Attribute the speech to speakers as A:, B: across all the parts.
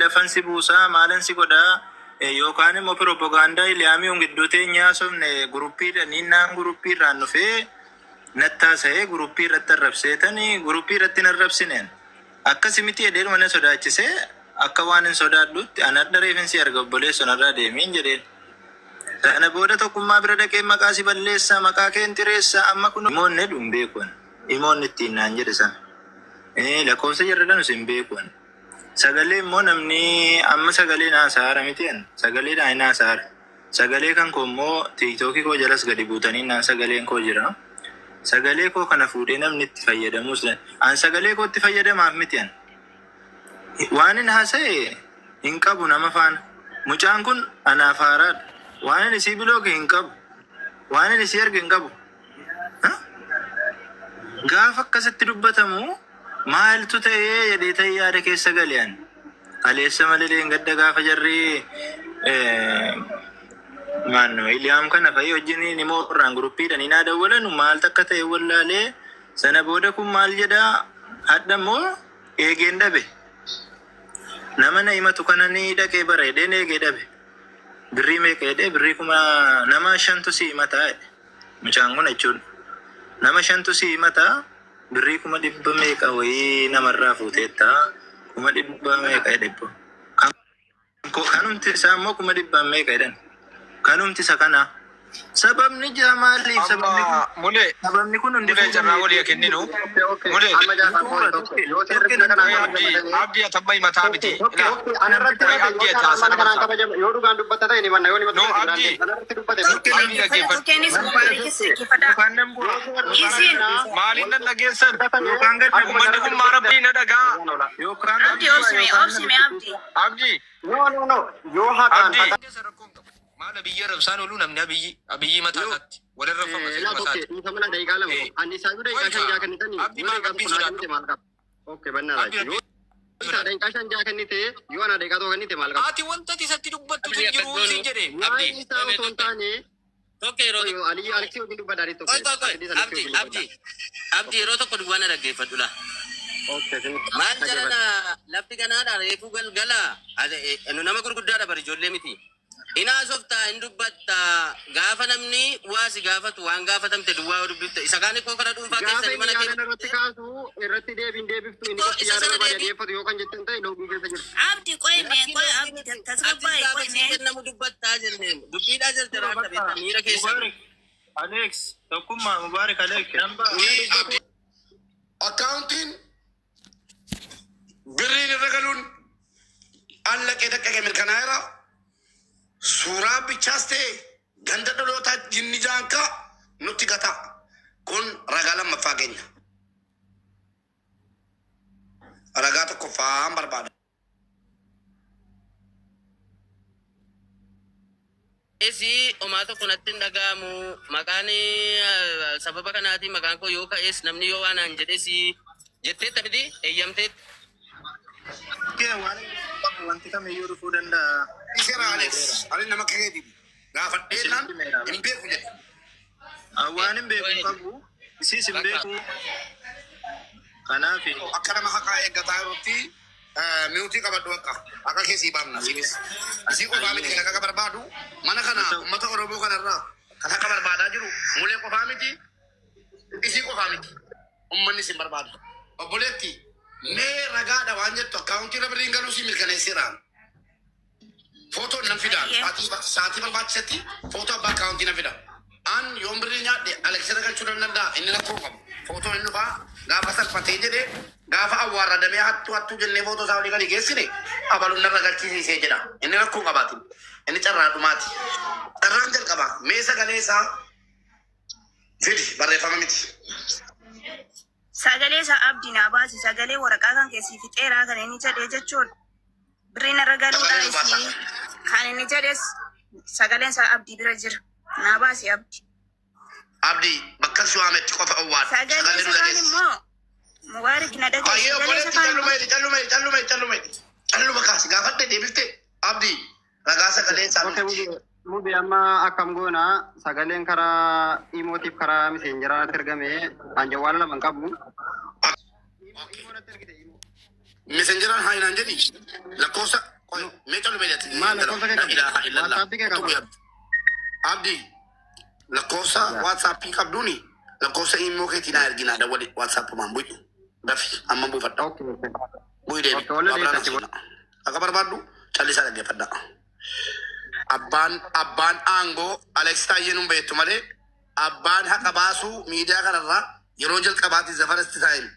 A: Lafan si buusaa maalan si godhaa yookaan immoo piroopagaandaa Iliyaamii gidduu teenya haasofne guruppiidha ninnaan guruppii irraan dhufee nattaasa'ee guruppii irratti arrabseetanii guruppii irratti hin arrabsineen akkasi miti jedhee mana sodaachisee akka waan hin sodaadhutti an hadha reefin arga obboleesson irraa deemiin jedheen. Sana booda tokkummaa bira dhaqee maqaa si balleessa maqaa kee hin xireessa amma kun imoonni hedhu hin beekuun imoonni ittiin naan jedhe sana. Lakkoofsa jarra lanus hin beekuun. Sagalee immoo namni amma sagalee naasaara miti an sagalee dhaan naasaara. Sagalee kan koo immoo tiiktookii koo jalas gadi buutanii naan sagaleen koo jira. Sagalee koo kana fuudhee namni itti fayyadamus an sagalee koo itti fayyadamaaf miti an. Waan hin haasa'e hin qabu nama faana. Mucaan kun anaaf haaraadha. Waan inni isii bilooke hin qabu. Waan inni isii arge hin qabu. Gaafa akkasitti dubbatamu maaltu ta'ee jedhee ta'ee yaada keessa gale an. Kaleessa malee leengadda gaafa jarri maanno Iliyaam kana fa'i wajjin immoo irraan guruppiidhaan hin dawwalanu maaltu akka ta'e wallaalee sana booda kun maal jedhaa hadha immoo eegeen dhabe. Nama na himatu kana ni dhaqee bara jedheen eegee dhabe. Birrii meeqa jedhee birrii kuma nama shantu si himataa jedhe. Mucaan kun jechuudha. Nama shantu si himataa birrii 100,000 meeqa wayii namarraa fuuteetta 100,000 meeqa jedhe. Kanumti isaa immoo 100,000 meeqa jedhan. Kanumti isa kana. Sababni jira maaliif sababni kun
B: Amma mulee
A: sababni kun hundi
B: mulee carraa
A: fuudhamee
B: walii kenninu. Mulee
C: Amma jaarraa koo tokko yoo seerri biyya kanaan
B: qoy
C: kabajama
B: abdii
C: ta'e
B: abdii atamma himataa
C: tokko
B: miti.
C: tokko
B: Ilaa
C: tokko anarratti
B: qoy
C: irratti
B: abdii
C: yoo
B: ati
C: carraan
B: haasana
C: mana kanaan
B: marsaa.
C: kabajama yoo dhugaan dubbatta ta'e ni manna yoo ni
B: No
C: mattu ta'e biraan
B: abdii
C: deema anarratti dubbate
B: abdii
C: tokko
B: dhaggeeffadhu.
D: Tokkeenis Mubaarikis dhaggeeffadhaa.
A: yookaan nan bu'a
C: yoo seerri mana
D: Isiin
C: kanaa
B: Maaliin
C: wal
B: nan dhageessan?
C: fudhatame
A: yookaan gad nan
C: akkuma
B: Uummanni
C: jarri
B: kun maa
C: dubbate
B: rabbii na dhagaa.
C: dhugaan oola.
A: yookaan nan
D: Abdii
A: bu'a
D: obsime
A: yookaan nan
D: obsime Abdii.
B: Abdii
C: No no no yoo haqaan
B: abdii.
C: haqa
B: Keessa rakkoon qabu. Maal abiyyi arrabsaan ooluu namni abiyyi abiyyi mataa isaatti walirra uffama
C: Laa
B: seeruma
C: tokko
B: isaati.
C: dhiifama laa daqiiqaa lama ani isaayyuu
B: Qoy
C: daqiiqaa shan
B: kaa
C: jaa kennitanii
B: abdii
C: yoo
B: maal
C: daqiiqaa
B: rabbiin
C: tokko naa
B: sodaadhu.
C: kennite maal qaba? Okay bannaa
B: Abdii
C: laa yoo
B: rabbiin
C: isaa
B: sodaadhu.
C: daqiiqaa shan jaa kennite yoo ana daqiiqaa tokko kennite maal qaba?
B: Ati wanta ati isatti dubbattu
E: Abdii
B: hin
E: akkas
B: jiru
E: goonu.
B: siin jedhe
C: Waa'ee
B: abdii.
C: isaa
E: Tobe
C: otoo hin
E: tobe.
C: taane
E: Tokko yeroo
C: qoy
E: tokko.
C: Aliyyi Aleksii wajjin dubbadha
E: Qoy
C: tokko
E: qoy qoy.
C: Atiidis Aleksii
E: Abdii
C: wajjin dubbadha.
E: abdii. Abdii yeroo tokko duwwaa na dhaggeeffadhu laa.
C: Okay sin
E: Maal
C: dhaggeeffadha.
E: jarana lafti ganaadha reefuu galgala. Nu nama gurguddaadha bari ijoollee miti. Hin haasoftaa hin dubbattaa gaafa namni waa si gaafatu waan gaafatamte duwwaa yoo dubbifte isa kaan koo kara dhuunfaa
C: Gaafa
E: keessanii
C: inni
E: mana
C: yaada
E: keessa
C: irratti kaasu irratti deebiin deebiftu inni
E: Koo
C: qofti
E: isa
C: yaada
E: sana
C: barbaade
E: deebii
C: dhiyeeffatu yoo kan jettan ta'e loogii keessa jirtu.
D: Abdii qoy mee
E: lakki
D: qoy
E: loogii
D: Abdii
E: miti atis
D: tasgabbaa'e
E: gaafa
D: qoy
E: sii
D: mee.
E: kennamu dubbattaa jenneen dubbiidhaa
A: Bakka
E: jarjaraadha beektaa miira keessa
A: Mubaarik Alex tokkummaa Mubaarik Alex nan ba'a.
C: Inni dubbatu
F: Akkaawuntiin birriin irra galuun allaqee daqqaqe mirkanaa'eera. Suuraa bichaas ta'e ganda dhalootaa jinni jaankaa nutti gata. Kun ragaa lammaffaa keenya. Ragaa tokkoffaan barbaada.
E: Esi homaa tokko natti hin dhaga'amu maqaan sababa kanaatiin maqaan koo yoo ka'es namni yoo waan aan jedhes jetteetta miti eeyyamteetta.
A: Waan qabu wanti kamiyyuu dhufuu danda'a.
F: Seera Alex, ani nama akka keetiiti. Gaafadhee naan
A: Isinitti meera.
F: hin beeku jedhe.
A: Waan hin beeku hin qabu. Isiis hin
E: Bakka
A: beeku. Kanaaf
F: Akka nama haqaa eeggataa jirutti miutii qabadhu akka akka keessii baafna siinis. Isii qofaa miti kan haqa barbaadu mana kana uummata Oromoo kanarraa kan haqa barbaadaa jiru mulee qofaa miti isii qofaa miti uummanni isin barbaada. Obboleetti mee ragaadha waan jettu akkaawuntii irra birriin galuu si mirkaneesseera. Footoon nan fida
D: Ayyee.
F: sa'aatii barbaachisetti footoo abbaa akkaawuntii nan fida. An yoon birrii nyaadhe Aleksera galchuu nan danda'a inni rakkoo qabu. Footoon inni dhufaa gaafa salphatee jedhee gaafa awwaarradamee hattuu hattuu jennee footoo isaa olii gadi geessine abaluun narra galchisiisee jedha. Inni rakkoo qabaati. Inni carraa dhumaati. Carraan jalqaba mee sagalee isaa fidi barreeffama miti.
D: Sagalee isaa Abdii naa baasi sagalee waraqaa kan keessii fixeeraa kan inni jedhee jechuudha. Birriin irra galuudha
F: Sagalee nu baasa.
D: isii kan inni jedhes sagaleen isaa Abdii bira jira. Naa baasi Abdii.
F: Abdii bakka si waametti qofa owwaadha.
D: Sagalee
F: Sagalee nu
D: isa kaan
F: dhageessi.
D: immoo Mubaarik na dhagaye
F: Ayyee
D: sagalee isa
F: obboleetti
D: kaan
F: calluma
D: immoo
F: jedhi calluma jedhi calluma jedhi calluma jedhi. Calluma kaasi gaafadhe deebifte abdii ragaa sagalee isaa
C: Okay
F: nuti.
C: mube mube amma akkam goona sagaleen karaa imootiif karaa miseenjeraa natti ergame an jawwaala lama hin qabu. Imoo natti ergite imoo.
F: Messengeraan haa inaan jedhi. Lakkoofsa mee callu meedhati.
C: Maal lakkoofsa kee
F: La
C: qabda?
F: ilaaha illallah.
C: WhatsAppii kee qaba?
F: Abdi lakkoofsa WhatsAppii qabduuni lakkoofsa immoo keetii naa erginaa dawwali WhatsAppumaan bu'i. Dafi amma buufadha.
C: Okay.
F: Bu'i deebi.
C: Okay, wallee
F: Waa biraan
C: deebi.
F: haasofna. Akka barbaaddu callisaa dhaggeeffadha. Abbaan aangoo Alex Taayyee nun beektu malee abbaan haqa baasuu miidiyaa kanarraa yeroo jalqabaatti zafarasti taa'een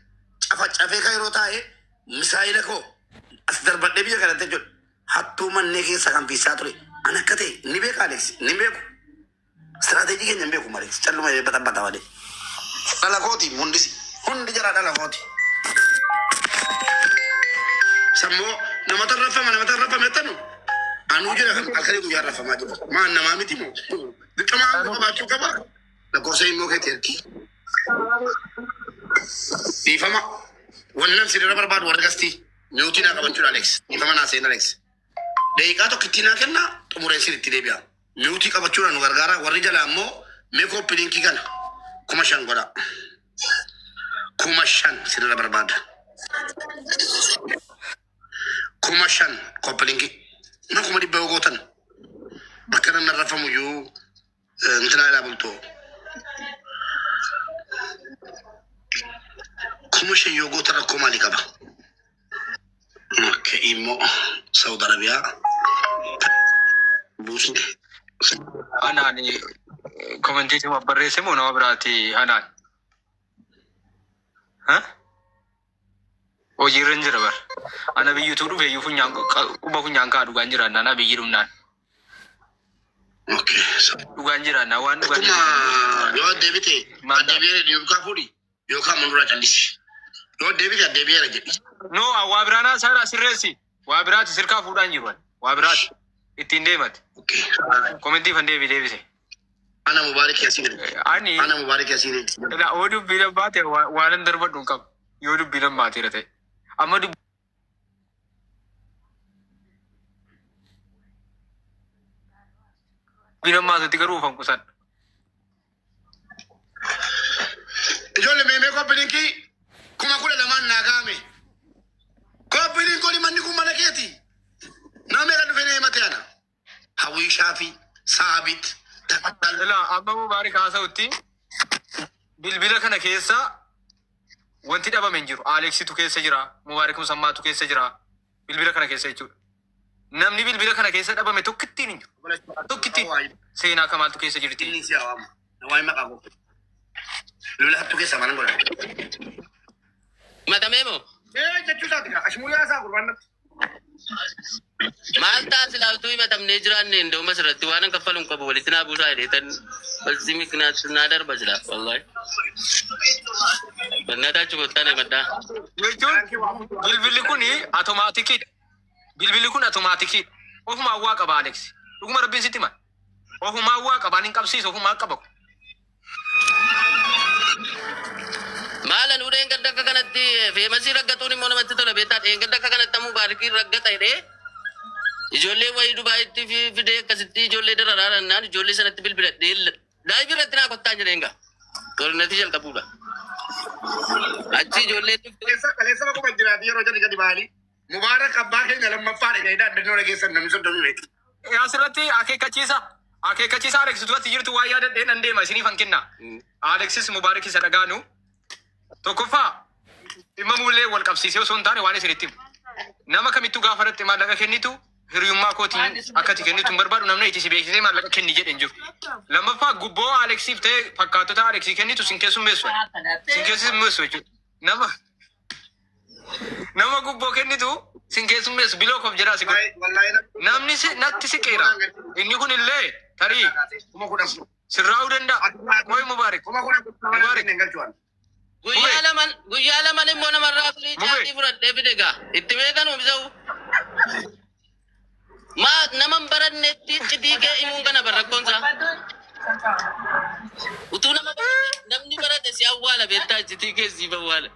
F: cafa cafee kan yeroo taa'e misaayila koo as darbadhee biyya kanatti jechuudha. Hattuu mannee keessa kan fiisaa ture. An akka ta'e ni beeka Alex ni beeku. Istiraateejii keenya hin beeku Alex calluma baxabbata malee. Dhala kooti hundisi hundi jara dhala kooti. Sammoo nama tarraffama nama tarraffame jettanu anuu jira kan halkanii guyyaa raffamaa jiru. Maan namaa miti moo? Dirqama aangoo qabaachuu qaba. Lakkoofsa immoo keetti ergi. Dhiifama. Wannan sirra barbaadu warra gastii. Niwutii naa qabachuudha Alex. Dhiifama naa seen Alex. Daqiiqaa tokko itti naa kenna xumuree sir itti deebi'a. Niwutii qabachuudhaan nu gargaara. Warri jalaa immoo mee kooppi liinkii kana 5,000 godha. 5,000 sirra barbaada. 5,000 kooppi liinkii. Na 100,000 yoo gootan bakka namni raffamu iyyuu intinaa ilaa bultoo. 5,000 yoo gootan rakkoo maalii qaba? Okay, immoo Saudi Arabiyaa buusne.
B: Anaan komentii barreesse moo nama biraati anaan? Hojiirra hin jira bar. Ana biyyuutuu dhufe iyyuu funyaan quba funyaan kaa dhugaan jiraannaan abiyyi dhumnaan.
F: Okay.
B: Dhugaan jiraannaa waan dhugaan
F: Akkuma yoo deebite
B: Maal
F: addeebi'eera yookaan fuudhi yookaan manduraa callisi. Yoo deebite addeebi'eera jedhi.
B: No, waa biraanaa isaa sirreessi. Waa biraati sirkaa fuudhaan jiru. Waa biraati. Ittiin deemate.
F: Okay.
B: Komentii fan deebi deebise.
F: Ana Mubaarik Yasiin.
B: Ani
F: Ana Mubaarik Yasiin.
B: Ila oo dubbii lammaate waan hin darbadhu hin qabu. Yoo dubbii lammaateera ta'e. Amma dubbii lammaatutti garuu ufan qusadha.
F: Ijoollee meemee kooppi liinkii 12,000 naa kaa'ame. Kooppi liinkoon manni kun mana keeti. Nama meeqa dhufee na himate ana? Hawwii Shaafii, Saabit, Tafaddal.
B: Ila amma Mubaarik haasa'utti bilbila kana keessa wanti dhabame hin jiru. Aleksitu keessa jira. Mubaarik Musammaatu keessa jira. Bilbila kana keessa jechuudha. Namni bilbila kana keessa dhabame tokkittiin hin jiru. Tokkittiin seenaa kamaaltu keessa jirti.
F: Inni si hawaama. Waa'ee maqaa koo. Bilbila hattuu keessa maal godha?
E: Matamee moo?
F: Ee jechuu isaati gaa. Ashmurii isaa gurbaan natti.
E: Maal ta'a silaa utuu himatamnee jiraanne እንደውም asirratti waan an kaffalu hin qabu walitti naa buusaa jedhee በዚህ ምክንያት naa darba silaa wallahi. በእናታችሁ kottaa himadhaa.
B: Jechuun bilbilli kun atomaatikiidha. Bilbilli kun atomaatikiidha. Ofumaa waa qaba Alex. Dhuguma rabbiin sitti hima. Ofumaa waa qaba ani hin qabsiisu ofumaa qaba.
E: Maal anuu dheengadda akka kanatti feemasii raggatuun immoo namatti tola beektaa dheengadda akka kanatti ammoo baarikii raggata jedhee ijoollee wayii Dubaayitti fidee akkasitti ijoollee dararaa nannaan ijoollee sanatti bilbiladhee daa'imni irratti naa kottaa jedheen gaa torinatii jalqabuudha. Achi ijoollee dhufte
F: Kaleessa bakka jiraati yeroo jalli gadi ba'anii Mubaarak abbaa keenya lammaffaadha jedhee addannoo dhageessan namni soddomii beeku.
B: Asirratti akeekkachiisa. Akeekkachiisa Alex duratti jirtu waa yaadadhee nan deema isiniif han kenna. Aleksis Mubaarik isa dhagaanu. Tokkoffaa dhimma muullee wal qabsiisee osoo hin taane waan isinitti himu. Nama kamittuu gaafa irratti maallaqa kennitu hiriyummaa kootiin akka ati kennitu hin barbaadu namni itti si beeksisee maallaqa kenni jedhe hin jiru. Lammaffaa gubboo Aleksiif ta'e fakkaattota Aleksii kennitu sin keessummeessu. Sin keessummeessu jechuudha. Nama gubboo kennitu sin keessummeessu biloo kof jedhaa si godhu. Namni si natti siqeera. Inni kun illee tarii
F: 10,000.
B: sirraa'uu danda'a. Mooyi Mubaarik.
F: 10,000 hin galchuwan.
E: Guyyaa laman immoo namarraa firii
B: Mubee.
E: caatii fudhadhee fide gaa itti beekan oomisa'u. Maa nama hin barannetti citii kee himuun kana barrakkoonsaa. Utuu nama namni barate si awwaala beektaa citii kee siif awwaala.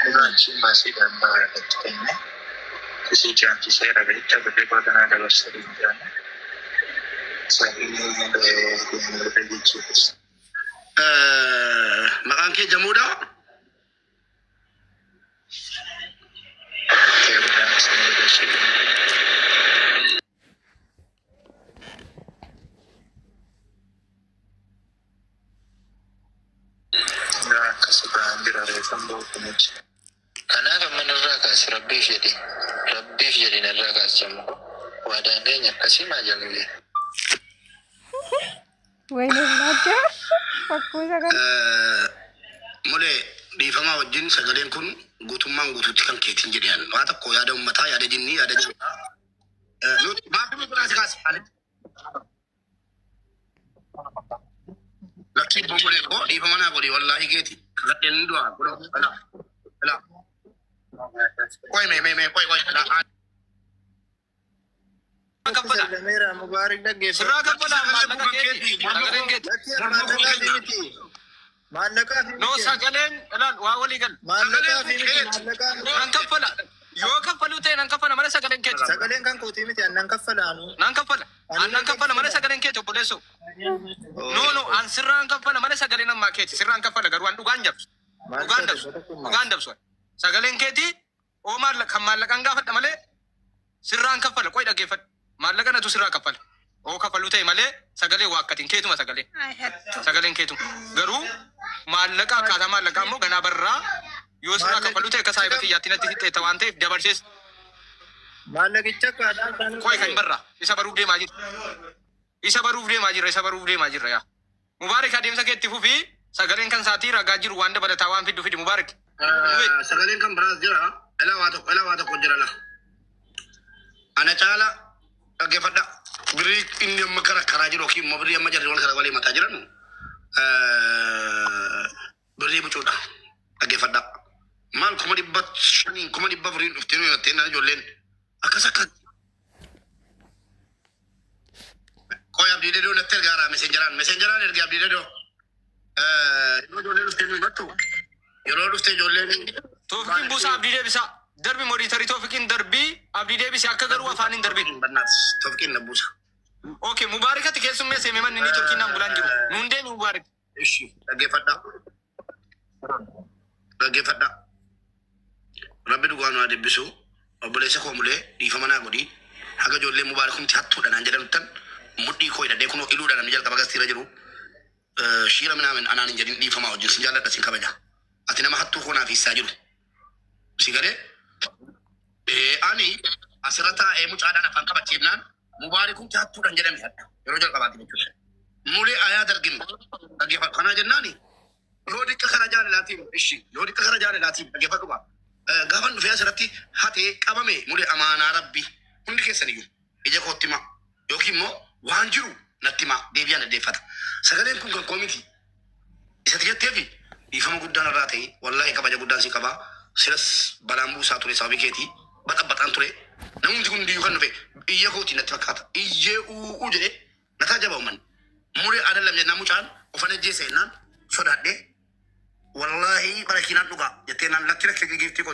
A: Kun achiin baasiidhaan irratti kenne. Isii jaamsiseera beektaa birrii koo kanaa dabarsanii hin jiran. Sanii jechuudha.
F: Maqaan kee Jamuudha?
A: Kanaaf amma narraa kaasi, rabbiif jedhi. Rabbiif jedhi narraa kaasi jammu. Waadaan keenya akkasii maa jamulee.
G: ወይኔ ብላቸው fakkuu sagal.
F: Mulee, dhiifamaa wajjin, sagaleen kun guutummaan guutuutti kan keetiin jedhan. Waa tokko yaada uummataa, yaada jinnii, yaada jinnii. Maaf inni biraa si kaase? Lakkii bomulee koo, dhiifama naa godhi, wallaahi keeti. Gadheen du'a godhu. Alaa. Alaa. Qoy mee mee mee qoy qoy. Alaa.
B: Kaffala.
A: Dameera Mubaarik dhaggeeffatu.
B: Sirraa kaffala, maallaqa keeti. Sagaleen keeti.
A: Maallaqaa fi miti. Maallaqaa fi
B: No,
A: miti.
B: sagaleen ilaal waa walii gal.
A: Maallaqaa fi miti. Maallaqaa fi
B: Nan kaffala. Yoo kaffaluu ta'e nan kaffala malee sagaleen keeti.
A: Sagaleen kan kootii miti, annan kaffalaanu.
B: Nan kaffala. An nan kaffala malee sagaleen keeti, obboleessoo. No, an sirraan kaffala malee sagaleen ammaa keeti. Sirraan kaffala garuu an dhugaan jabsu. Dhugaan dabsu. Dhugaan dabsu. Sagaleen keeti oo maallaqa kan maallaqaan gaafadha malee sirraan kaffala. Qoy dhaggeeffadhu. Maallaqa natu sirraa kaffala. Oo kaffaluu ta'e malee sagalee waakkatiin keetuma sagaleen.
D: Ay, hattu.
B: Sagaleen keetu. Garuu maallaqa akkaataa maallaqaa immoo ganaa barraa yoo sirraa kaffaluu ta'e akka saayiba kiyyaatti natti fixxeetta waan ta'eef dabarsees.
A: Maallaqicha akkaataa isaan
B: Qoy, kan barraa isa baruuf deemaa jira. Isa baruuf deemaa jirra, isa baruuf deemaa jirra yaa. Mubaarik, adeemsa keetti fufii, sagaleen kan saatii ragaa jiru waan dabalataa waan fiddu fidi, Mubaarik.
F: Sagaleen kan biraas jira. Ilaa waa tokko, ilaa waa tokko jira la. Ana caala dhaggeeffadha. Birrii inni amma kara karaa jiru yookiin immoo birrii amma jarri wal kara walii mataa jiran birrii bucuudha. Dhaggeeffadha. Maal 500,000, 400,000 dhuftee nuyi himattee naan ijoolleen akkas akka. Qoy, Abdii Dedoo natti ergaaraa messengeraan erge Abdii Dedoo. Yeroo ijoolleen dhuftee nu himattu, yeroo dhuftee ijoolleen
B: Toofikiin buusaa, Abdii deebisaa. Darbi moderator, Toofikiin darbii, Abdii deebisee akka garuu afaan hin darbin.
F: Bannaas Toofikiin na buusa.
B: Okay, Mubaarikatti keessummeessee manni ni turkiin naan bulaan jiru. Nuun deemi, Mubaarik.
F: Ishi, dhaggeeffadha. Dhaggeeffadha. Rabbi dhugaa nu haa dubbisu. Obboleessa koo mulee, dhiifama naa godhi. Haga ijoollee Mubaarakumti hattuudha naan jedhamtan mudhii koo hidhadhee kunoo iluudha namni jalqaba gastiirra jiru. Shiira minaamin anaan hin jedhin, dhiifamaa wajjin, sin jaalladha, sin kabaja. Ati nama hattuu koo naaf hiissaa jiru. Si galee? Ani asirra taa'ee mucaadhaan afaan qabachiifnaan Mubaarakumti hattuudhaan jedhame hadha. Yeroo jalqabaati jechuudha. Mulee ayaa dargin dhaggeeffadhu. Kanaa jennaani yoo diqqa kana jaalalaatiin, ishi, yoo diqqa kana jaalalaatiin, dhaggeeffadhu qaba. Gaafan dhufee asirratti hatee qabame, mulee, amaanaa rabbi hundi keessan iyyuu ija kootti himaa yookiin immoo waan jiru natti himaa, deebi'aan dhaggeeffata. Sagaleen kun kan koo miti. Isatti jetteefi dhiifama guddaan irraa ta'e, wallaahi kabaja guddaan si qabaa. Silas balaan buusaa ture sababii keetii baxaxaan ture. Namni kun iyyuu kan dhufe iyya kootii natti fakkaata. Iyyee uuu jedhee nataa jaba uummanni. Mulee adalam jennaan mucaan ofan ajjeese jennaan sodaadhee, wallaahi barakiinaan dhugaa jettee naan lakki lakki giiftii koo.